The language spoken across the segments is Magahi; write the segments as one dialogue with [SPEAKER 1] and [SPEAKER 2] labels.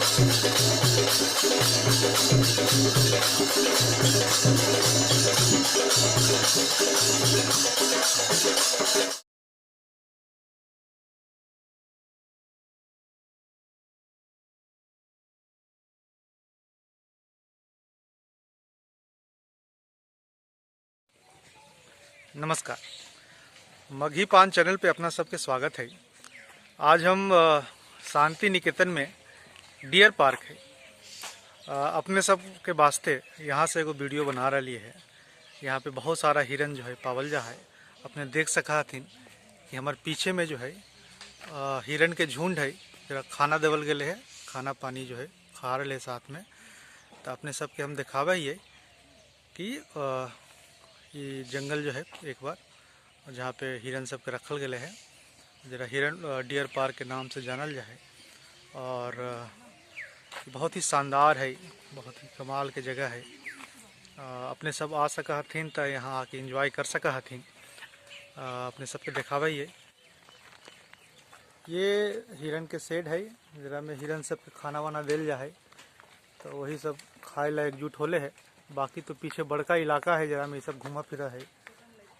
[SPEAKER 1] नमस्कार, मगही पान चैनल पे अपना सबके स्वागत है। आज हम शांति निकेतन में डियर पार्क है, अपने सब के वास्ते यहाँ से एगो वीडियो बना रही है। यहाँ पे बहुत सारा हिरन जो है पावल जा है। अपने देख सका हथिन कि हमारे पीछे में जो है हिरन के झुंड है, जरा खाना देवल गए है, खाना पानी जो है खा रहे साथ में। तो अपने सबके हम दिखावे ही है कि ये जंगल जो है एक बार जहाँ पे हिरन सबके रखल गए है, जरा हिरन डियर पार्क के नाम से जानल जाए। और बहुत ही शानदार है, बहुत ही कमाल के जगह है। अपने सब आ सका हथिन तो यहाँ आके एंजॉय कर सका हथिन। अपने सबके दिखावा ही है। ये हिरन के शेड है, जरा में हिरन सबके खाना वाना दिल जाए तो वही सब खाए ला एकजुट होले है। बाकी तो पीछे बड़का इलाका है, जरा में सब घुमा फिरा है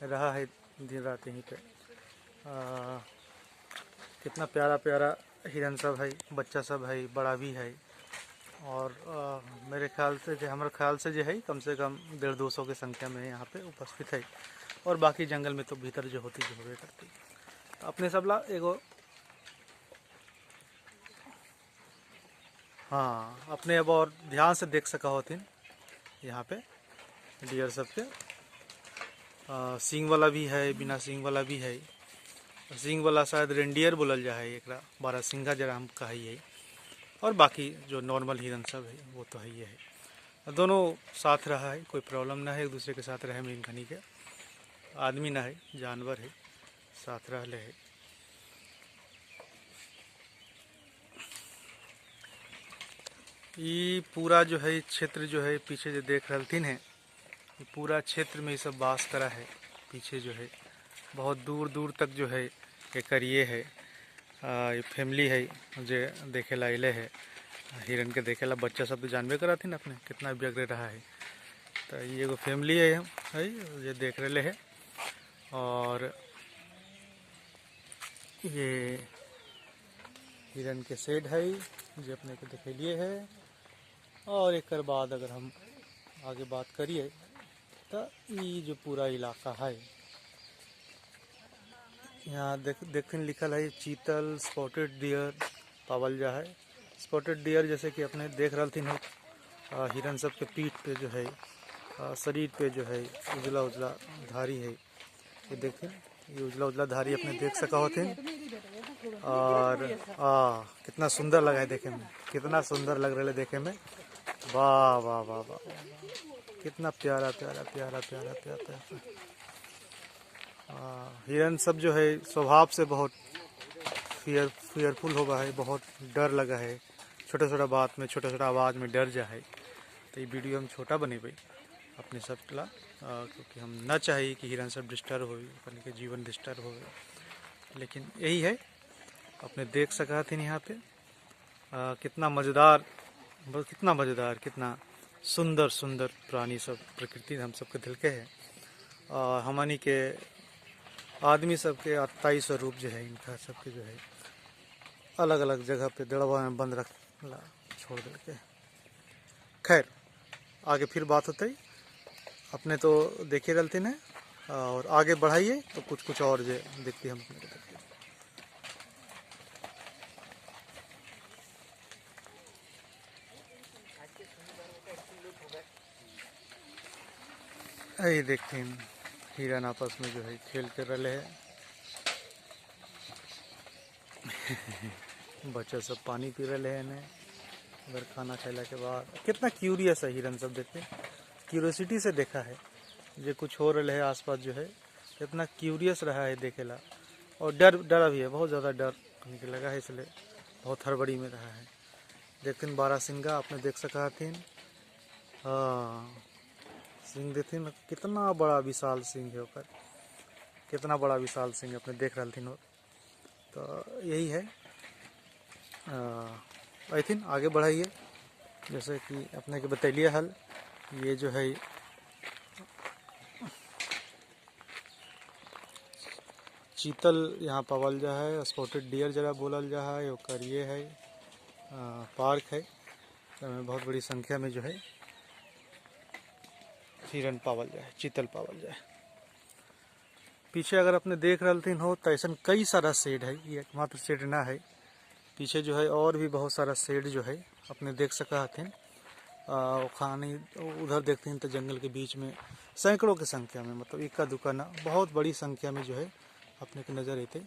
[SPEAKER 1] रहा है दिन रात यहीं पे। कितना प्यारा प्यारा हिरन सब है, बच्चा सब है, बड़ा भी है। और मेरे ख्याल से जो हमारे ख्याल से जो है कम से कम 150-200 के संख्या में यहाँ पे उपस्थित है। और बाकी जंगल में तो भीतर जो होती जो होवे करती। तो अपने सब ला एगो हाँ अपने अब और ध्यान से देख सका होती यहाँ पे डियर सब के। सींग वाला भी है, बिना सींग वाला भी है। सींग वाला शायद रेंडियर बोलल जाए है, एकरा बारहसिंघा जरा हम कही है। और बाकी जो नॉर्मल हिरन सब है वो तो है ही है। दोनों साथ रहा है, कोई प्रॉब्लम ना है, एक दूसरे के साथ रहे में इनखनी के आदमी ना है, जानवर है, साथ रह ले है। ये पूरा जो है क्षेत्र जो है पीछे जो देख रहलथिन है, ये पूरा क्षेत्र में ये सब वास करा है। पीछे जो है बहुत दूर दूर तक जो है एकर ये है, ये फैमिली है जो देखेला अले है हिरन के देखेला। बच्चा सब तो जानबे करा थी अपने कितना व्यग्र रहा है। तो ये एगो फैमिली है जो देख रहे है। और ये हिरन के शेड है जो अपने के देखेलिए है। और एक बाद अगर हम आगे बात करिए तो ये जो पूरा इलाका है यहाँ देखिन लिखल है चीतल स्पॉटेड डियर पावल जा है। स्पॉटेड डियर जैसे कि अपने देख रहे थी हिरन सब के पीठ पे जो है, शरीर पे जो है उजला उजला धारी है। ये देखें, ये उजला उजला धारी अपने देख सका होते। और कितना सुंदर लगा है देखे में, कितना सुंदर लग रहा है देखे में। वाह वाह वाह वाह, कितना प्यारा प्यारा प्यारा प्यारा प्यारा। हिरन सब जो है स्वभाव से बहुत फियरफुल होगा है, बहुत डर लगा है, छोटा छोटा बात में छोटा छोटा आवाज़ में डर जा है। तो ये वीडियो हम छोटा बनेबै अपने सब ला, क्योंकि हम न चाहिए कि हिरन सब डिस्टर्ब हो, अपन के जीवन डिस्टर्ब हो। लेकिन यही है, अपने देख सका थी यहाँ पे कितना मज़ेदार, कितना मज़ेदार, कितना सुंदर सुंदर प्राणी सब प्रकृति हम सबके दिल के है। हमनी के आदमी सबके अत्ताई स्वरूप जो है इनका सबके जो है अलग अलग जगह पे दड़वा में बंद रख ला छोड़ दे के। खैर आगे फिर बात होती है, अपने तो देखे रहते हैं और आगे बढ़ाइए तो कुछ कुछ और जो देखते हम अपने को। ये देखते हैं हिरन आपस में जो है खेल कर रहे हैं। बच्चा सब पानी पी रहे हैं उधर खाना खाने के बाद। कितना क्यूरियस है हिरन सब, देखते हैं क्यूरियोसिटी से देखा है जो कुछ हो रहा है आसपास जो है, इतना क्यूरियस रहा है देखेला। और डर डरा भी है, बहुत ज़्यादा डर लगा है, इसलिए बहुत हड़बड़ी में रहा है। देखते हैं बारहसिंगा आपने देख सका थी, हाँ सिंह देखते कितना बड़ा विशाल सिंह है ओकर, कितना बड़ा विशाल सिंह अपने देख रहे थी। तो यही है। I think आगे बढ़ाइए। जैसे कि अपने के बतैलिए हल, ये जो है चीतल यहाँ पावल जा है, स्पॉटेड डियर जरा बोलल जा है, ओकर ये है पार्क है। तो बहुत बड़ी संख्या में जो है हिरन पावल जाए, चीतल पावल जाए। पीछे अगर अपने देख रहे हो तो ऐसा कई सारा शेड है, ये एकमात्र शेड ना है। पीछे जो है और भी बहुत सारा शेड जो है अपने देख सका हथिन। खानी उधर देखते हैं तो जंगल के बीच में सैकड़ों की संख्या में, मतलब इक्का दुक्का ना, बहुत बड़ी संख्या में जो है अपने के नज़र आते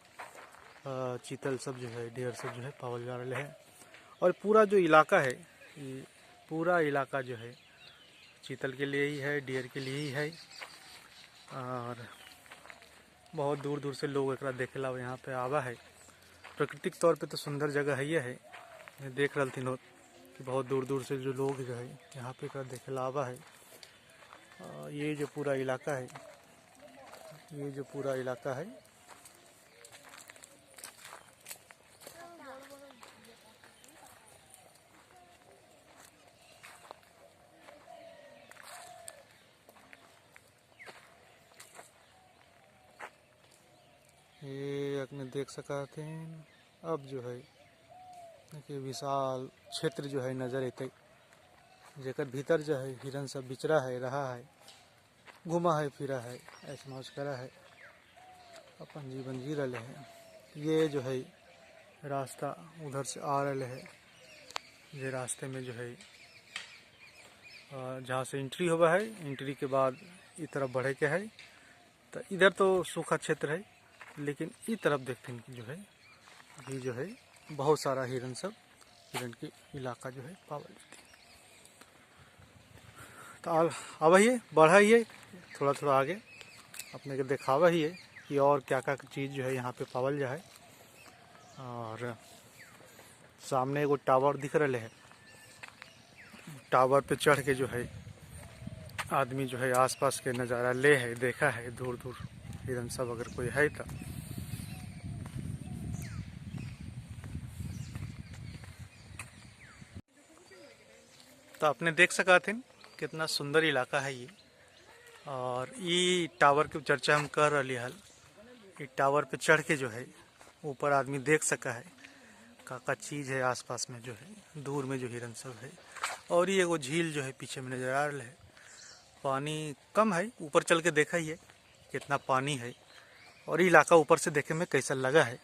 [SPEAKER 1] चीतल सब जो है, डियर सब जो है पावल जा रहे हैं। और पूरा जो इलाका है, ये पूरा इलाका जो है चीतल के लिए ही है, डियर के लिए ही है। और बहुत दूर दूर से लोग एकरा देखेला यहाँ पे आवा है। प्राकृतिक तौर पे तो सुंदर जगह है ये है। ये देख रहे थी कि बहुत दूर दूर से जो लोग जो है यहाँ पे एकरा देखेला आवा है। ये जो पूरा इलाका है, ये जो पूरा इलाका है ये अपने देख सकते हैं। अब जो है कि विशाल क्षेत्र जो है नज़र आते, जेकर भीतर जो है हिरन सब बिचरा है, रहा है, घुमा है, फिरा है, ऐसे मौज करा है, अपन जीवन जी रहे हैं। ये जो है रास्ता उधर से आ रहे है, ये रास्ते में जो है जहाँ से एंट्री हुआ है, एंट्री के बाद इस तरफ बढ़े के है। तो इधर तो सूखा क्षेत्र है, लेकिन इस तरफ देखते हैं कि जो है ये जो है बहुत सारा हिरन सब, हिरन के इलाका जो है पावल जाती है। तो आवाइए, बढ़ाइए थोड़ा थोड़ा आगे, अपने के दिखावा ही है कि और क्या क्या चीज़ जो है यहाँ पे पावल जाए। और सामने एगो टावर दिख रहा है, टावर पे चढ़ के जो है आदमी जो है आसपास के नज़ारा ले है, देखा है दूर दूर हिरन सब अगर कोई है तो। तो आपने देख सका थे कितना सुंदर इलाका है ये। और ये टावर की चर्चा हम कर रहे हल, ये टावर पे चढ़ के जो है ऊपर आदमी देख सका है का का चीज़ है आसपास में जो है, दूर में जो हिरन सब है। और ये एगो झील जो है पीछे में नजर आ रहा है, पानी कम है, ऊपर चल के देखा ही है कितना पानी है। और ये इलाका ऊपर से देखे में कैसा लगा है।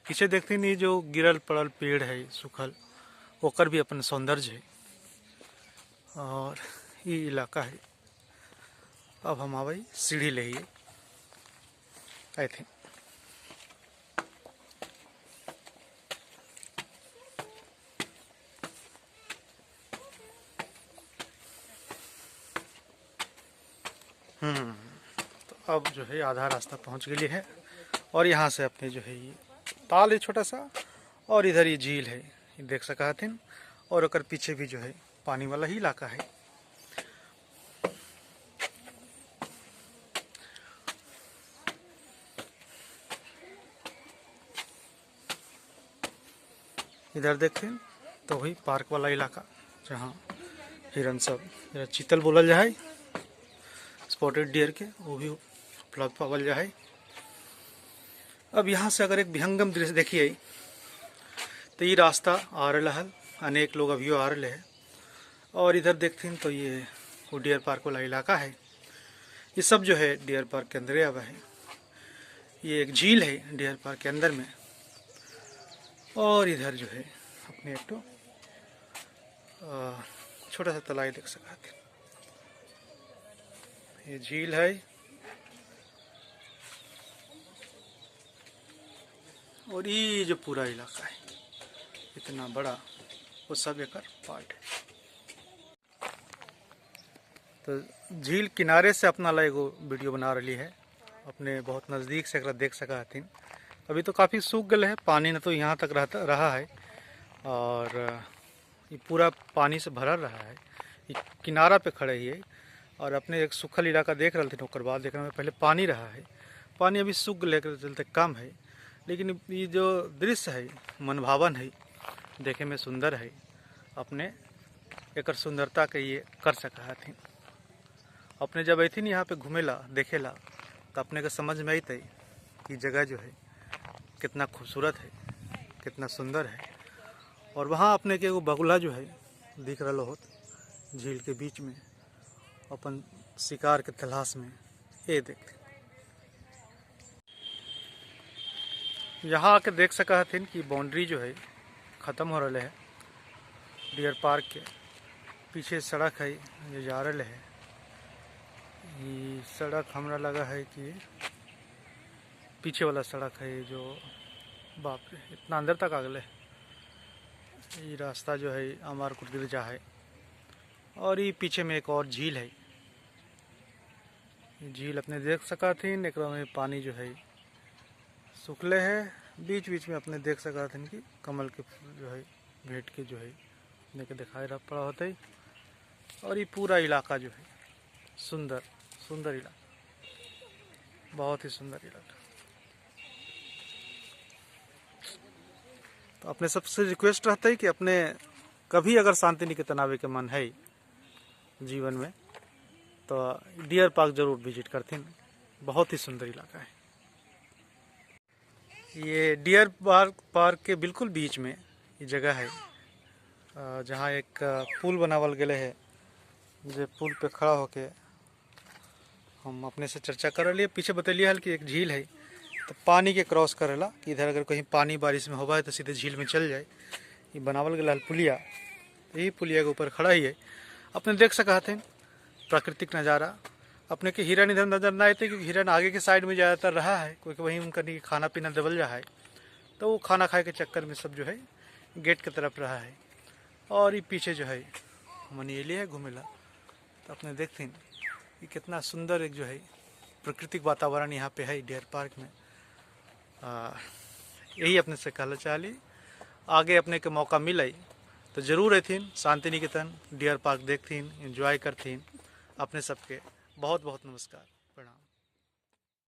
[SPEAKER 1] पीछे देखते नहीं जो गिरल पड़ल पेड़ है सूखल, ओकर भी अपन सौंदर्य है। और ये इलाका है। अब हम आवे सीढ़ी ले I think. तो अब जो है आधा रास्ता पहुंच गई है। और यहाँ से अपने जो है ये ताल है छोटा सा, और इधर ये झील है, ये देख सका हथिन। और अगर पीछे भी जो है पानी वाला ही इलाका है। इधर देखें तो वही पार्क वाला इलाका जहाँ हिरन सब, चीतल बोलल जाए, स्पॉटेड डियर के, वो भी उपलब्ध पावल जाए। अब यहाँ से अगर एक विहंगम दृश्य देखिए तो ये रास्ता आ रहा है, अनेक लोग अभी आ रहे हैं। और इधर देखते हैं तो ये वो डियर पार्क वाला इलाका है, ये सब जो है डियर पार्क के अंदर आवा है। ये एक झील है डियर पार्क के अंदर में। और इधर जो है अपने एक तो छोटा सा तलाई देख सकते हैं, ये झील है। और ये जो पूरा इलाका है इतना बड़ा, वो सब एक पार्ट है। तो झील किनारे से अपना ला एगो वीडियो बना रही है, अपने बहुत नज़दीक से देख सका हथिन। अभी तो काफ़ी सूख गए है, पानी न तो यहाँ तक रहता रहा है, और ये पूरा पानी से भरा रहा है। ये किनारा पे खड़े ही है। और अपने एक सूखल इलाका देख रहे थे, ओकर बाद देखने में पहले पानी रहा है, पानी अभी सूख गए के चलते कम है। लेकिन ये जो दृश्य है मनभावन है, देखे में सुंदर है। अपने एकर सुंदरता के ये कर सका हथिन। अपने जब अथिन यहाँ पे घूमेला देखेला तो अपने के समझ में अतै कि जगह जो है कितना खूबसूरत है, कितना सुंदर है। और वहाँ अपने के एगो बगुला जो है दिख रहा होत झील के बीच में अपन शिकार के तलाश में। ये देखते यहाँ आके देख सका हथिन कि बाउंड्री जो है ख़त्म हो रहा है डियर पार्क के पीछे सड़क है जो जा रहा है। ये सड़क हमरा लगा है कि पीछे वाला सड़क है जो, बाप रे इतना अंदर तक आ गए। ये रास्ता जो है अमर कुटीर जा है। और ये पीछे में एक और झील है, ये झील अपने देख सका थीन। एकरा में पानी जो है सुखले है, बीच बीच में अपने देख सका थीन कि कमल के फूल जो है भेंट के जो है अपने के दिखाई रहा पड़ा होते। और ये पूरा इलाका जो है सुंदर सुंदर इलाका, बहुत ही सुंदर इलाका। तो अपने सबसे रिक्वेस्ट रहता है कि अपने कभी अगर शांति निकेतन आवे के मन है जीवन में तो डियर पार्क जरूर विजिट करथिन, बहुत ही सुंदर इलाका है। ये डियर पार्क के बिल्कुल बीच में ये जगह है जहाँ एक पुल बनावल गए है, जे पुल पे खड़ा होके हम अपने से चर्चा कर रही। पीछे बतैलिए हल कि एक झील है तो पानी के क्रॉस करेला कि इधर अगर कहीं पानी बारिश में होगा है तो सीधे झील में चल जाए। ये बनावल गया हल पुलिया, यही पुलिया के ऊपर खड़ा ही है। अपने देख सका थे प्राकृतिक नज़ारा। अपने के हिरन इधर नजर ना आते क्योंकि हिरन आगे के साइड में ज़्यादातर रहा है, क्योंकि वहीं उनका नहीं खाना पीना दबल जा है तो वो खाना खाए के चक्कर में सब जो है गेट की तरफ रहा है। और ये पीछे जो है हमने ये लिए है घूमेला, तो अपने देखते हैं कि कितना सुंदर एक जो है प्राकृतिक वातावरण यहाँ पे है डियर पार्क में। यही अपने से कहना चाहली, आगे अपने के मौका मिले तो ज़रूर अथिन शांति निकेतन डियर पार्क देखथिन, एंजॉय करथिन। अपने सबके बहुत बहुत नमस्कार।